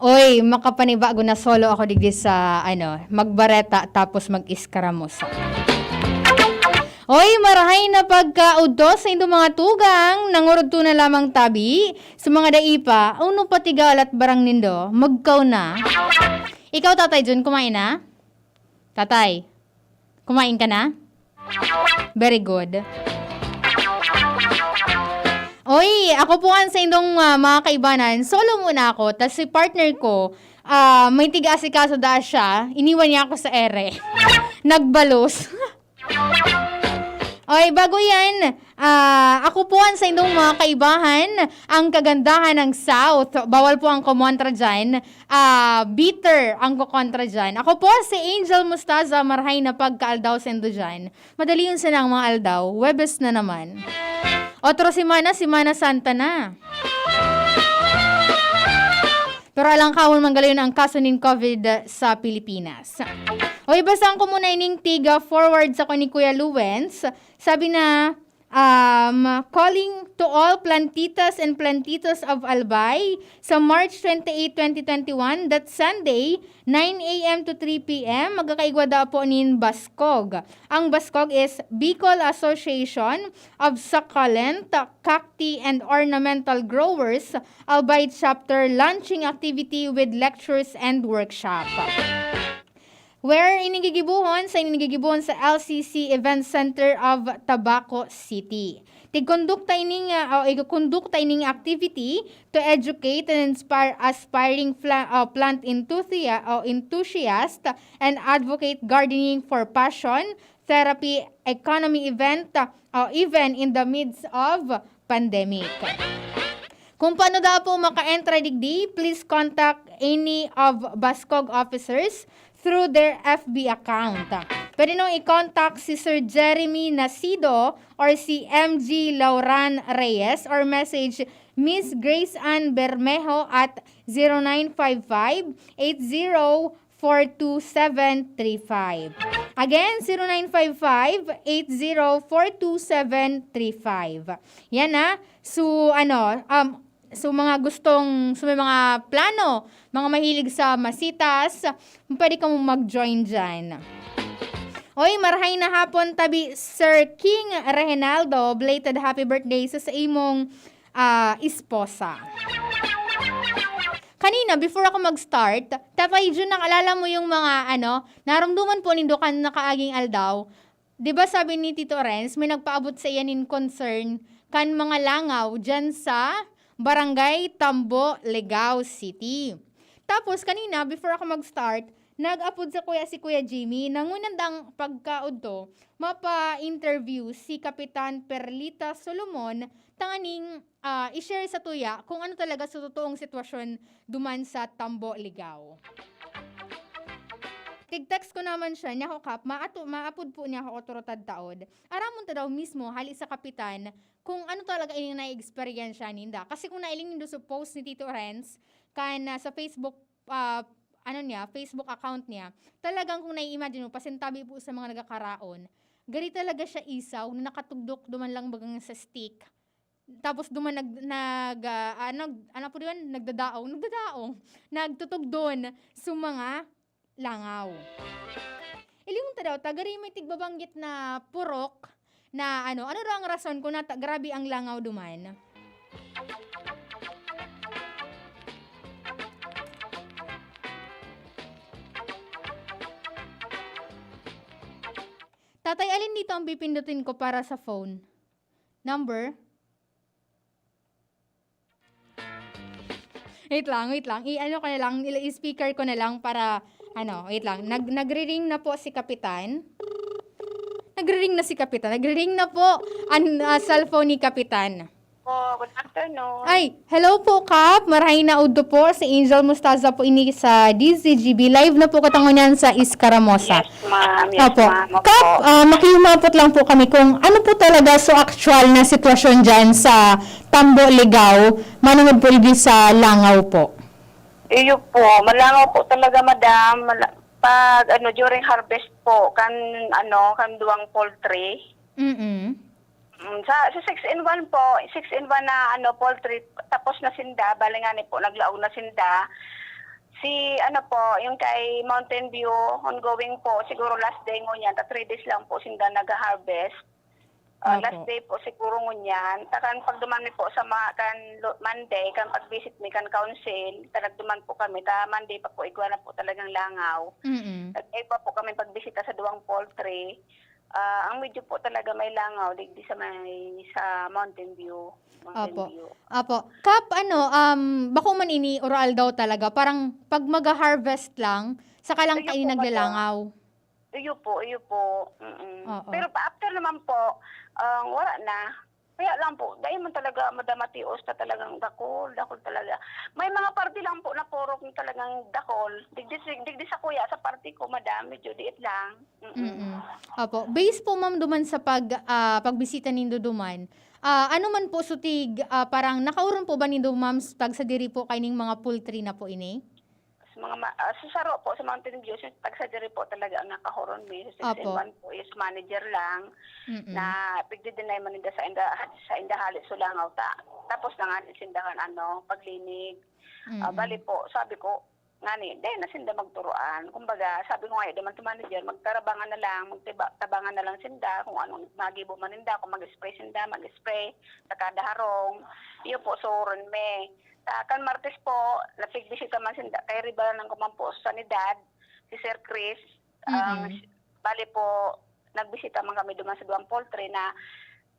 Oy, makapanibago na solo ako digdi sa, ano, magbareta tapos mag-eskaramusa. Oy, marahay na pagkaudto sa indong mga tugang, nangurudto na lamang tabi, sa mga dai pa, uno patigalat barang nindo, magkaw na. Ikaw, Tatay Jun, kumain na? Tatay, kumain ka na? Very good. Oy, ako po an saindong, ah, mga kaibanan. Solo muna ako, tas si partner ko, ah, may tiga-asikaso daa siya, iniwan niya ako sa ere. Nagbalos. Oy, bago yan, ah, ako po an saindong mga kaibahan, ang kagandahan ng South. Bawal po ang kumontra dyan. Ah, bitter ang kukontra dyan. Ako po si Angel Mustaza, marahay na pagkaaldaw saindo dyan. Madali yun sana ang mga aldaw, Huwebes na naman. Otro semana, Semana Santa na. Pero alangkawon man galayon ang kaso nin covid sa Pilipinas. Oy, basahan ko muna ining tiga forward sa ni Kuya Luwens. Sabi na, um, calling to all plantitas and plantitos of Albay, sa March twenty-eight, twenty twenty-one, that Sunday, nine a m to three p m, magkakaigwa daa po nin Baskog. Ang Baskog is Bicol Association of Succulent, Cacti, and Ornamental Growers, Albay Chapter launching activity with lectures and workshop. Where ini gigibohon? Sa ini gigibohon sa L C C Event Center of Tabaco City. Tigkondukta ining, ah, o igkondukta ining activity to educate and inspire aspiring fla-, o plant enthusia-, o enthusiast and advocate gardening for passion, therapy, economy event, o even in the midst of pandemic. Kung paano daw po maka-entra digdi, please contact any of Baskog officers through their F B account. Pwede nung i-contact si Sir Jeremy Nacido or si M G Lauran Reyes or message Miss Grace Ann Bermejo at zero nine five five, eight zero four two seven three five. Again, zero nine five five, eight zero four two seven three five. Yan na. So, ano, um, so mga gustong, so may mga plano, mga mahilig sa masitas, pwede kamo mag-join dyan. Oy, marahay na hapon, tabi Sir King Reginaldo. Belated happy birthday sa, sa imong, ah, esposa. Kanina, before ako mag-start, Tatay Jun, nakalala mo yung mga, ano, narumduman po nindo kan nakaaging aldaw? Di ba sabi ni Tito Renz, may nagpaabot sa iya nin concern kan mga langaw dyan sa Barangay Tambo, Legao City. Tapos kanina, before ako mag-start, nag-apod sa kuya si Kuya Jimmy, nangunyan dang pagkaudto, mapa-interview si Kapitan Perlita Solomon tanganing, ah, i-share sa tuya kung ano talaga sa totoong sitwasyon duman sa Tambo, Ligao. Tig-text ko naman siya, "Nako, Kap, maato-, maapod po niya ako otoridad taod. Aramon ta daw mismo, hali sa kapitan, kung ano talaga ining nai-eksperyensya ninda." Kasi kung nailing nindo sa post ni Tito Renz, kan, ah, sa Facebook, ah, ano niya, Facebook account niya, talagang kung nai-imagine mo, pasintabi po sa mga nagkakaraon, gari talaga siya isaw na nakatugdok duman lang bagang sa stick. Tapos duman nag-, nag-, ah, ah, nag-, ano po yun? Nagdadaong, nagdadaong. Nagtutugdon sa mga langaw. Ilingon ta daw, ta, gari may tigbabanggit na purok na ano, ano daw ang rason kung nata-, grabe ang langaw duman? Tatay, alin dito ang pipindutin ko para sa phone? Number? Wait lang, wait lang. I-ano ko na lang, i-speaker ko na lang para, ano, wait lang. Nag-, nagre-ring na po si Kapitan. Nagre-ring na si Kapitan. Nagre-ring na po ang, ah, cellphone ni Kapitan. Po, good afternoon. Ay, hello po, Kap. Marahay na udto po. Si Angel Mostaza po ini sa D Z G B. Live na po kita ngunyan sa Escaramosa. Yes, ma'am. Yes, Opo. ma'am. Opo. Kap, ah, makiumapot lang po kami kung ano po talaga so actual na sitwasyon dyan sa Tambo, Ligao, manungod po digdi sa langaw po. Iyo po, malangaw po talaga, madam. Mala-, pag ano, during harvest po, kan ano, kan duwang poultry. Mm-mm. Mm, sa, sa six in one po, six in one na ano, poultry, tapos na sinda, bali nga ni po, naglaog na sinda. Si ano po, yung kay Mountain View, ongoing po, siguro last day ngunyan, ta three days lang po sinda nag-harvest. Ah, Opo. last day po siguro ngunyan. Ta kan pagduman mi po sa ma-, kan lo-, Monday, kan pag-visit mi kan council, ta nagduman po kami. Ta Monday pa po, igwa na po talagang langaw. Mm. Nag-, igwa po kami pagbisita sa duwang poultry. Ah, ang medyo po talaga may langaw, digdi sa may, sa Mountain View. Mountain Opo. View. Opo. Kap, ano, um, bako man ini, oral daw talaga. Parang pag mag-harvest lang, saka lang Ayun tayo po, madam. naglalangaw. Iyo po, iyo po. Mm-mm. Oo. Pero pa after naman po, ah, wala na. Kaya lang po, dahil man talaga, madam, matios na talagang dakol, dakol talaga. May mga parte lang po na purok na talagang dakol. Digdi, digdi sa kuya, sa parte ko, madam, medyo diit lang. Mm-mm. Mm-mm. Opo. Based po, ma'am, duman sa pag, ah, pagbisita nindo duman, ah, ano man po sutig, ah, parang nakaoron po ba nindo, ma'am, tagsa diri po kaining mga poultry na po ini? Sa mga ma-, ah, sa saro po, sa Mountain View, sa tagsa diri po talaga ang nakahoron mi. Sa Opo. six in one po is manager lang Mm. na pigdi-deny man ninda sa inda, sa inda hali sa langaw ta. Tapos na nga sinda kan ano, paglinig. Ah, Mm. bali po, sabi ko, ngani, dai na sinda magturuan. Kumbaga, sabi ko nga, di man sa manager, magtarabangan na lang, magtiba-, tabangan na lang sinda, kung anong magibo man ninda, kung mag-spray sinda, mag-spray, sa kada harong. Iyo po, suron mi. Sa kan Martes po, napigbisita man sinda, kay ribalan ko man po sa sanidad, si Sir Chris, ang Mm. bali po, nagbisita man kami duman sa duwang poultry na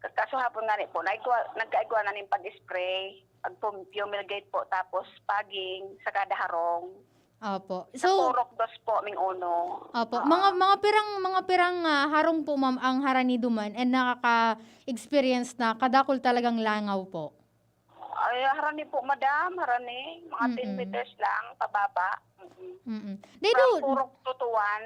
ka-, kaso hapon ngani po, naigwa-, nagkaigwa na ning pag-spray, pag-pum-, fumigate po, tapos fogging sa kada harong. Opo. Sa So, purok dos po, ming uno. Opo. Oo. Mga, mga pirang, mga pirang, ah, harong po, ma'am, ang harani duman and nakaka-experience na kadakol talagang langaw po? Ay, harani po, madam, harani. Mga ten Mm. meters lang, pababa. Mm-mm. Mm-mm. Dai From daw purok to tuwan.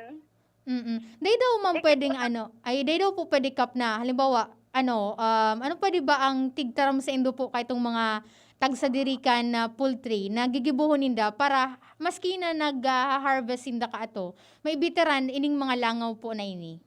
Mm. Dai daw, ma'am, Sige pwedeng po. ano, ay, dai daw po pwede, Kap, na, halimbawa, ano, um, ano pwede ba ang tigtaram saindo po kaitong mga tagsadirikan na poultry na gigibohon ninda para maski na nag-ha-harvest sinda kaato, maibitaran ining mga langaw po na ini?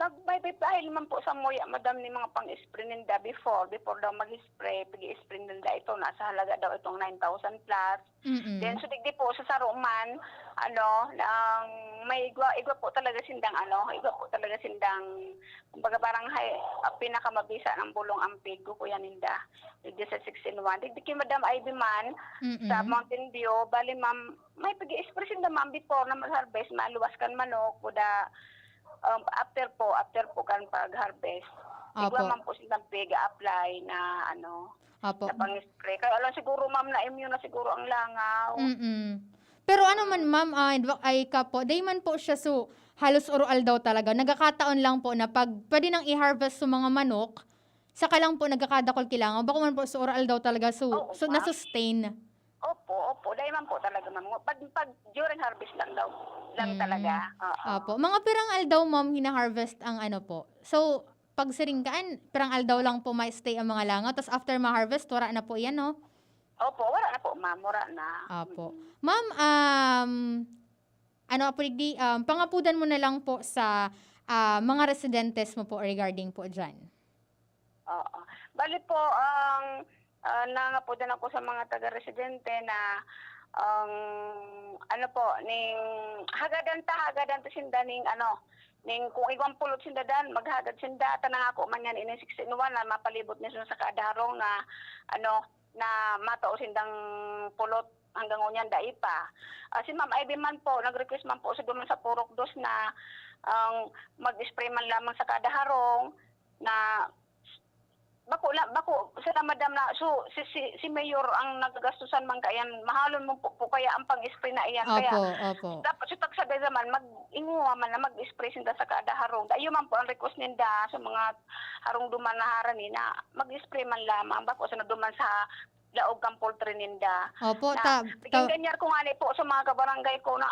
Nag-, may pipahil man po sa muya, madam, ni mga pang-spray ninda before. Before daw mag-spray, pag-i-spray ninda ito, nasa halaga daw itong nine thousand plus. Mm. Then, so, digdi po, sa saro man, ano, ang may igwa, igwa po talaga sindang, ano, igwa po talaga sindang, kumbaga, parang hay-, ah, pinakamabisa ng bulong ampig, kukuya ninda. Digdi sa six in one. Digdi kay Madam Ivy man, Mm. sa Mountain View, bali, ma'am, may pag-i-spray sinda, ma'am, before na mag-harvest, maluwas kan manok, kuda, um, after po, after po kan pag-harvest. Igwa Opo. man po sindang pig-a-apply na, ano, Opo. na pang-spray. Kaya lang siguro, ma'am, na-immune na siguro ang langaw. Mm. Pero ano man, Mm. ma'am, ah, dwa-, ay ka po, dai man po siya so, halos oroaldaw talaga. Nagkakataon lang po na pag pwede nang i-harvest sa mga manok, saka lang po nagkakadakol ki langaw. Bako man po sa oroaldaw talaga, so, Oo, so, ma'am. na-sustain. Opo, opo. Dai man po talaga, ma'am. Pag, pag during harvest lang daw. Lang Mm. talaga. Oo. Opo. Mga pirang aldaw, ma'am, hina-harvest ang ano po? So, pag siring kaan, pirang aldaw lang po ma-stay ang mga langaw, tas after ma-harvest, wara na po yan, no? Opo, wara na po, ma'am. Wara na. Opo. Mm. Ma'am, um, ano po, digdi, um, pangapudan mo na lang po sa, ah, mga residentes mo po regarding po dyan. Oo. Bali po, ang, ah, nangapudan ako sa mga taga-residente na, ang, ano po, ning hagadan ta, hagadan ta sinda ning, ano, ning kung igwang pulot sinda dan, maghagad sinda, ta nangako man yan, ining sixteen one na mapalibot niya sa kada harong na, ano, na matao sindang pulot hanggang ngunyan, dai pa. Ah, si Ma'am Ivy man po, nag-request man po sa duman sa Purok Dos na, ang mag-spray man lamang sa kada harong na bako la-, bako sila, madam, na, so, si, si, si Mayor ang nagagastusan man kaiyan, mahalon mo po, po kaya ang pang-spray na iyan. Kaya Opo, opo. dapat sa tagsagay naman, mag-inguha man na mag-spray sinda sa kada harong. Ayun man po ang request ninda sa mga harong duman na harani na mag-spray man lamang, bako sana duman sa laog kan poultry ninda. Opo, Na, ta-, ta- ginganyar ko ngani po sa mga kabarangay ko na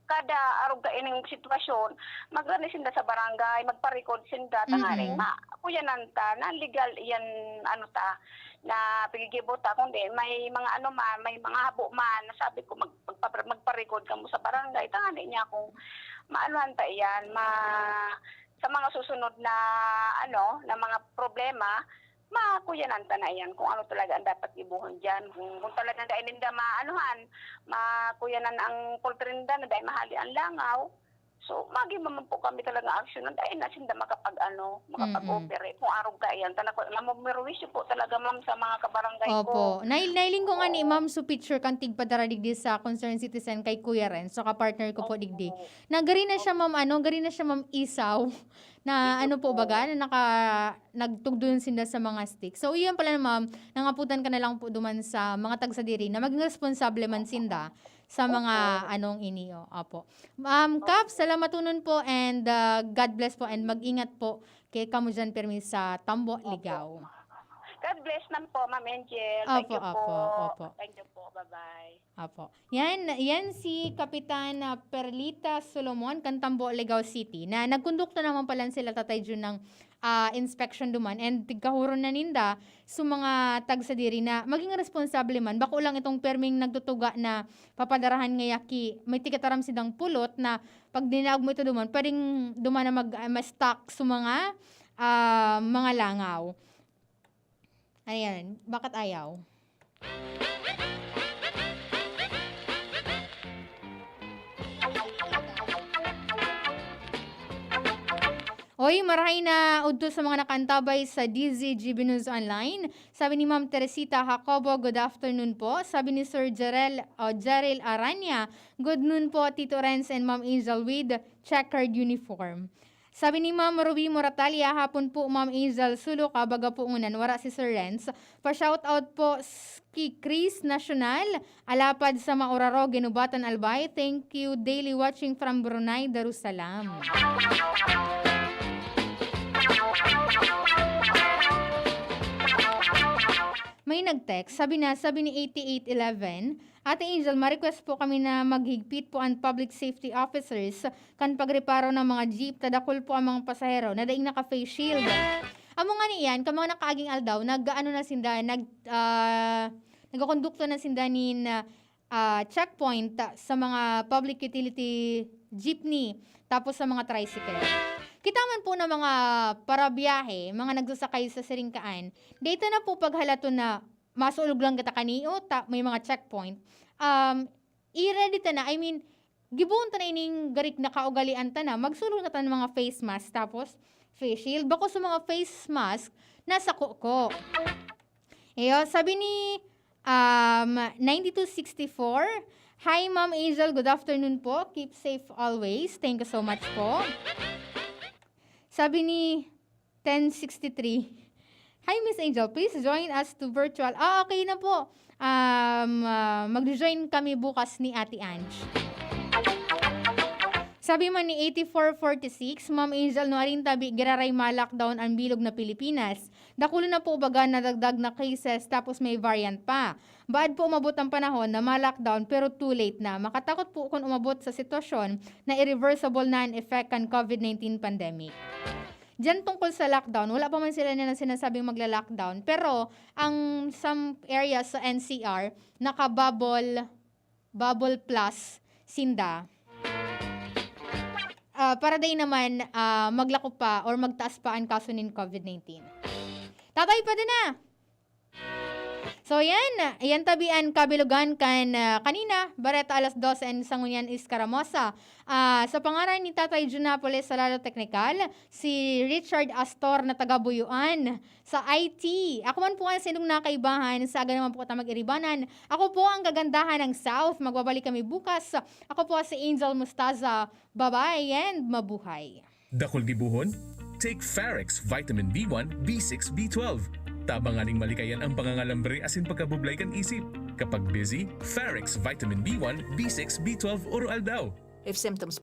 kada arog kaining sitwasyon, magrani sinda sa barangay, magpa-record sinda, tanganing Mhm. ma-, kuyanan ta, na legal iyan, ano ta, na piggigibo ta, kundi may mga ano man, may mga habo man, na sabi ko, mag-, magpa-, magpa-record kamo sa barangay, tanganing niya kung maanuhan ta iyan, ma-, sa mga susunod na, ano, na mga problema, makuyanan ta na iyan kung ano talaga ang dapat gibohon diyan. Kung, kung talagang dai ninda maanuhan, makuyanan ang poultry ninda na dai mahali ang langaw. So, magi man po kami talaga aksyon na dai na sinda makapag-ano, Mm-mm. makapag-operate. Kung arog ka iyan, talaga, mamomerwisyo po talaga, ma'am, sa mga kabarangay ko. Opo. Nail-, nailing ko nga ni Oo. Ma'am sa picture kan tigpadara digdi sa Concerned Citizen kay Kuya Renz, so ka-partner ko po Opo. digdi. Na gari na siya, Opo. ma'am, ano, gari na siya, ma'am, isaw. Na Dito ano po po. baga, na naka-, nagtugdon sinda sa mga stick. So, iyon pala, ma'am, nangaputan ka na lang po duman sa mga tagsadiri na maging responsable man sinda sa mga Opo. anong iniyo. Opo. Um, Kap, Opo. salamatonon po and, ah, God bless po and mag-ingat po kay kamo dyan pirmi sa Tambo, Opo. Ligao. God bless man po, Ma'am Angel. Thank Opo, you opo, po. opo. Thank you po. Bye-bye. Apo. Yan, yan si Kapitan, ah, Perlita Solomon kan Tambo, Ligao City, na nagkondukta naman pala sila Tatay Jun ng, ah, inspection duman and tigkahuron na ninda sa mga tagsadiri na maging responsable man. Bako lang itong perming nagtutuga na papadarahan ngaya ki may tigataram sidang pulot na pag dinaog mo ito duman, pwedeng duman na mag-, ah, ma-stuck sa mga, ah, mga langaw. Ayan, bakit ayaw? Oy, marahay na udto sa mga nakaantabay sa D Z G B News Online. Sabi ni Ma'am Teresita Jacobo, "Good afternoon po." Sabi ni Sir Jerel, o Jerel Aranya, "Good noon po, Tito Renz and Ma'am Angel with checkered uniform." Sabi ni Ma'am Ruby Moratalia, "Hapon po, Ma'am Angel, sulo ka, baga po ngunyan wara si Sir Renz. Pa-shoutout po s-, ki Chris Nacional, alapad sa Mauraro, Guinobatan, Albay. Thank you, daily watching from Brunei Darussalam." May nag-text, sabi na, sabi ni eighty-eight eleven, "Ate Angel, ma-request po kami na maghigpit po ang public safety officers kan pagreparo ng mga jeep, ta dakul po ang mga pasahero na daing naka-face shield." Amo nga niyan, kan mga nakaaging aldaw, nag-aano na sinda, nag-, ah, nagkokondukto na sinda nin, ah, checkpoint sa mga public utility jeepney, tapos sa mga tricycle. Kita man po ng mga parabiyahe, mga nagsasakay sa siring kaan, dito na po paghalaton na masulog lang kita kaniyo, ta-, may mga checkpoint. Um, i-ready ta na, I mean, gibohon ta na ining garik na kaugalian ta na, magsulog na ta ng mga face mask, tapos face shield. Bako sa mga face mask, nasa kuko. Iyo, sabi ni, um, ninety-two sixty-four, "Hi, Ma'am Angel. Good afternoon po. Keep safe always. Thank you so much po." Sabi ni ten sixty-three, "Hi, Miss Angel. Please join us to virtual." Ah, okay na po. Um, ah, magjo-join kami bukas ni Ate Ange. Sabi man ni eighty-four forty-six, "Ma'am Angel, nuarin tabi giraray ma-lockdown ang bilog na Pilipinas. Dakulo na po baga nadagdag na cases tapos may variant pa. Baad po umabot ang panahon na ma-lockdown pero too late na. Makatakot po kung umabot sa sitwasyon na irreversible na an effect kan COVID nineteen pandemic. Diyan tungkol sa lockdown, wala pa man sila na sinasabing magla-lockdown. Pero ang some areas sa N C R, naka-bubble, bubble plus sinda. Ah, para day naman ah, maglako pa or magtaas pa ang kaso nin COVID nineteen. Tatay, pwede na! So yan, yan tabi an kabilugan kan ah, kanina, bareta alas dose and sa ngunyan is karamosa. Ah, sa pangaran ni Tatay Jun Napoles sa Lalo Teknikal, si Richard Astor na taga Buyuan sa I T. Ako man po ang sinong nakaibahan, sa aga naman po kita mag-iribanan. Ako po ang kagandahan ng South. Magbabalik kami bukas. Ako po si Angel Mustaza. Bye-bye and mabuhay. Dakul gibohon? Take Farex Vitamin B one, B six, B twelve. Tabang nganing malikayan ang pangangalambre asin pagkabublay kan isip. Kapag busy, Farex Vitamin B one, B six, B twelve oro-aldaw. If symptoms